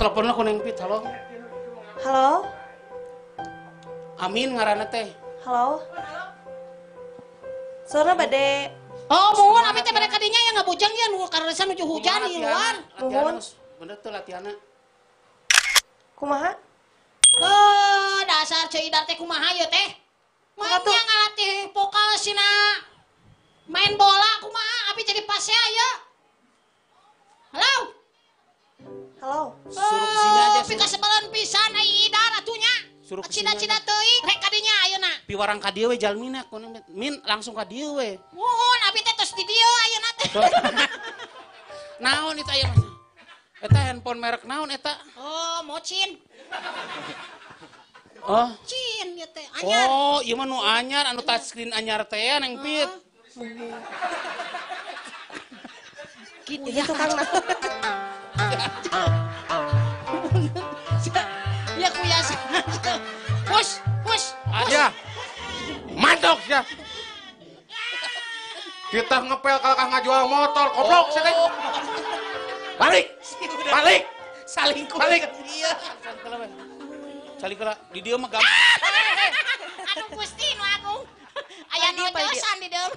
Teleponna ku Neng Pit, halo. Halo. Amin ngaranna teh. Halo. Suara bade. Oh, muhun abi teh bade kadinya ya ngabujang ya nu karesan nuju hujan di luar. Muhun. Bener tuh latihanna. Kumaha? Oh, dasar Ceu Idar teh kumaha ieu teh? Mainnya ngalatih vokal sina. Main bola kumaha abi jadi pasea ieu. Halo. Halo. Suruh kesini aja. Pikasebelan pisan ai Idar atuh nya. Suruh kesini. Cida-cida teuing rek kadinya ayeuna. Piwarang ka dieu we jalmina min langsung ka dieu we. Muhun abi teh tos di dieu ayeuna teh. Naon itu aya mah? Eta handphone merek naon eta? Oh, mocin. Oh, cin ieu teh anyar. Oh, ieu mah nu anyar anu touchscreen anyar teh ya Neng Pit. Gitu ya tukang. Ya kuyas. Push, push. Ya. Mantok ya. Kita ngepel kalau ngajual motor, goblok saya teh. Balik. Balik. Saling balik. Iya. Saling kela di dieu mah gampang. Aduh Gusti nu agung. Aya nu dosan di dieu.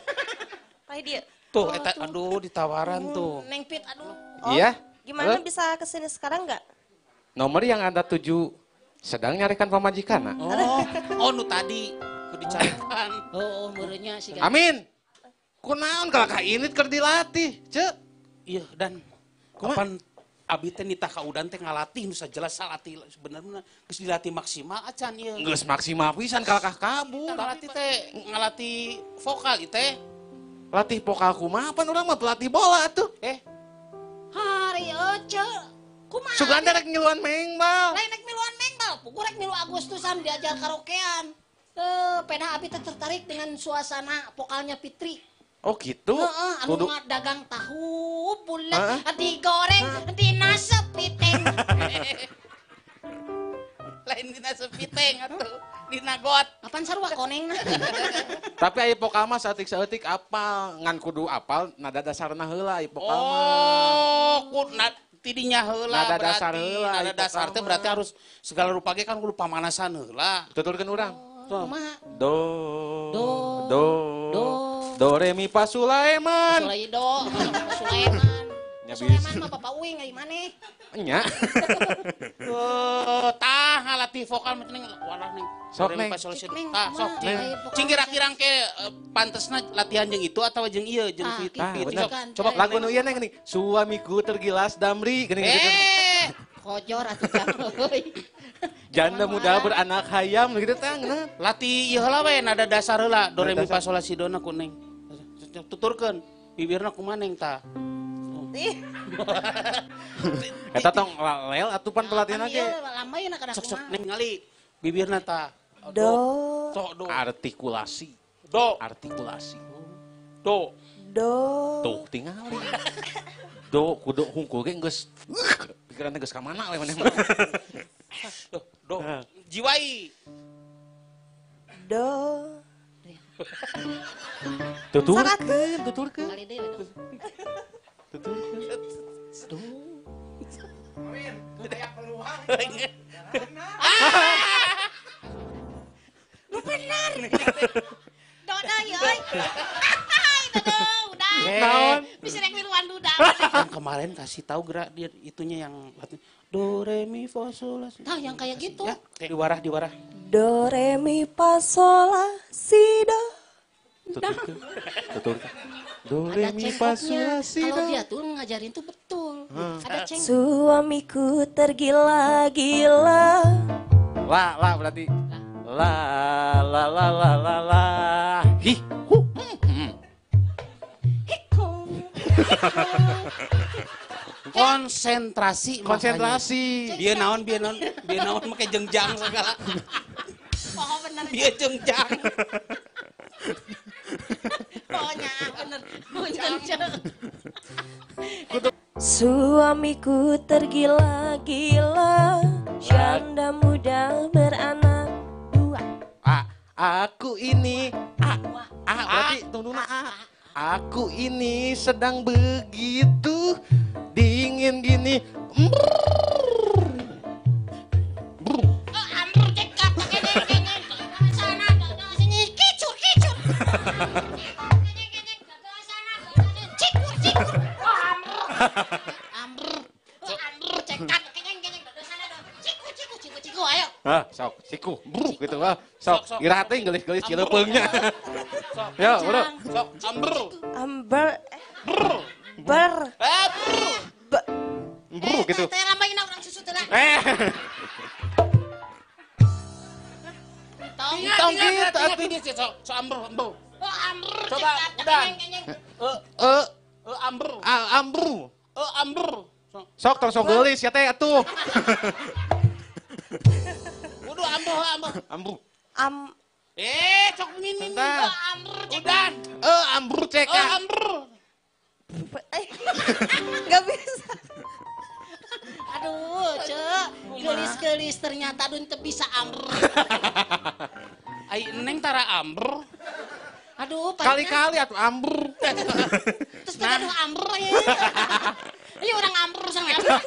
Pai dieu. Tuh eta aduh ditawaran tuh. Neng Pit aduh. Iya. Gimana bisa kesini sekarang nggak? Nomor yang Anda tuju sedang nyarikan pamajikan. Oh, oh nu tadi kudu dicarikan. Oh, meureunnya sih. Amin. Kunaon kalau ka init keur dilatih, Ceu? Iya, dan kapan abi teh nitah ka Udan teh ngalatih nu sajelas salatih sebenarnya geus dilatih maksimal acan ieu. Geus maksimal pisan kalakah kabur. Ngalatih teh ngalatih vokal ieu teh. Latih vokal kumaha pan urang mah pelatih bola atuh. Hari euceu. Kumaha? Sugan teh rek ngiluan mengbal. Lain rek miluan mengbal, puguh rek milu Agustusan diajar karaokean. Peda abi teh tertarik dengan suasana vokalnya Fitri. Oh gitu. Heeh, anu dagang tahu bulat digoreng dina sepiteng. Lain dina sepiteng atuh, dina got. Apaan sarua koneng. Tapi aya vokal mah saeutik-saeutik apal, ngan kudu apal nada dasarna heula aya vokal mah. Oh, kudu tidinya heula nada dasar heula. Nada dasar teh berarti harus segala rupa ge kan kudu pamanasan heula. Tuturkeun urang. Kumaha? Do do do do re mi fa Sulaiman. Sulaido, Sulaiman. Sulaiman mah Papa Uing ai maneh. Nya. Tah ngalatih vokal mah neng walah neng. Sok neng. Tah sok cing kira-kira ke pantesna latihan jeung itu atawa jeung ieu jeung Fitri. Coba lagu nu ieu neng nih. Suamiku tergilas damri geuning gitu. Kojor atuh euy. Janda muda beranak hayam gitu teh ngeunah. Latih ieu heula we nada dasar heula do re mi fa sol la si do na ku neng. Tuturkeun bibirna kumaha neng tah. Eta tong lel atuh pan pelatihan ge. Lama ieu na kada sok sok neng ngali bibirna tah. Do. Sok do. Artikulasi. Do. Artikulasi. Do. Do. Tuh tingali. Do kudu hungkul ge geus pikiran geus ka mana we maneh mah. Do, do. Jiwai. Do. Tuturkeun, tuturkeun. Kali deui we. Tuturkeun. Do. Amin. Aya peluang. Nu bener. Do deui euy. Udah. Naon? Bisa rek miluan duda. Yang kemarin kasih tahu gerak dia itunya yang do re mi fa sol la si. Tah yang kayak gitu. Ya, diwarah diwarah. Do re mi fa sol la si do. Tuturkeun. Tuturkeun. Do re mi fa sol la si do. Kalau dia tuh ngajarin tuh betul. Ada cengkok. Suamiku tergila-gila. La la berarti. La la la la la la. Hi hu. Konsentrasi, konsentrasi. Dia naon, dia naon, dia naon make jengjang segala. Oh bener. Dia jengjang. Pokoknya bener. Punten. Suamiku tergila-gila, janda muda beranak dua. A, aku ini a, a berarti tungtungna a. Aku ini sedang begitu dingin gini. Hah, sok siku, bru gitu ah. Sok iraha teh geulis-geulis cileupeungnya. Sok. Yo, bro. Sok amber. Amber. Ber. Bru gitu. Teh lamaina urang susu teh lah. Tong gitu atuh. Sok sok amber, amber. Oh, amber. Coba udah. Amber. Amber. Amber. Sok tong sok geulis ya teh atuh. Waduh, amber, amber. Amber. Am. Sok min. Amber. Udan. Amber cek. Amber. Enggak bisa. Aduh, Cek. Geulis-geulis ternyata dun teu bisa amber. Ai neng tara amber. Aduh, kali-kali atuh amber. Terus aduh amber ya. Ieu urang amber sama amber.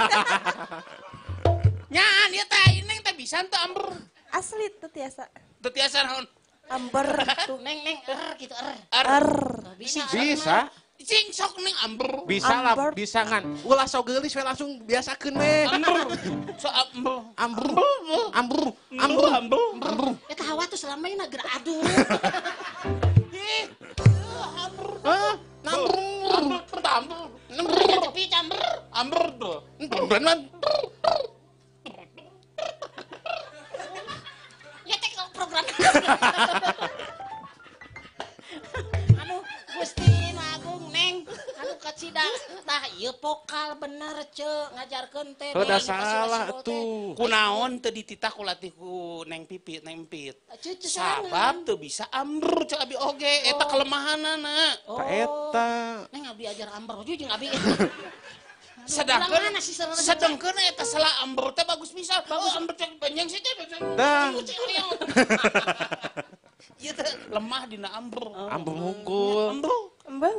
Nyaan ieu teh neng teh bisa teu amber. Asli teu tiasa. Teu tiasa naon? Amber tuh. Neng neng er gitu er. Er. Bisa. Bisa. Cing sok neng amber. Bisa lah, bisa ngan. Ulah sok geulis we langsung biasakeun we. Amber. Sok amber. Amber. Amber. Amber. Amber. Amber. Eta hawa tuh selama ini geura aduh. Ih. Amber. Hah? Amber. Amber. Amber. Tepi camber. Amber. Bener. Ya teh program. Aduh, Gusti Agung neng. Aduh kacida. Tah ieu vokal bener ce ngajarkeun teh. Heuh da salah atuh. Kunaon teu dititah ku latih ku Neng Pipit, Neng Pit. Sabab teu bisa amber ce abi oge eta kelemahanana. Ta eta. Neng abdi ajar amber jeung abi. Sedangkan sedangkan eta salah amber teh bagus pisan. Bagus amber teh panjang sih teh. Dah. Ieu teh lemah dina amber. Amber mungkul. Amber. Amber.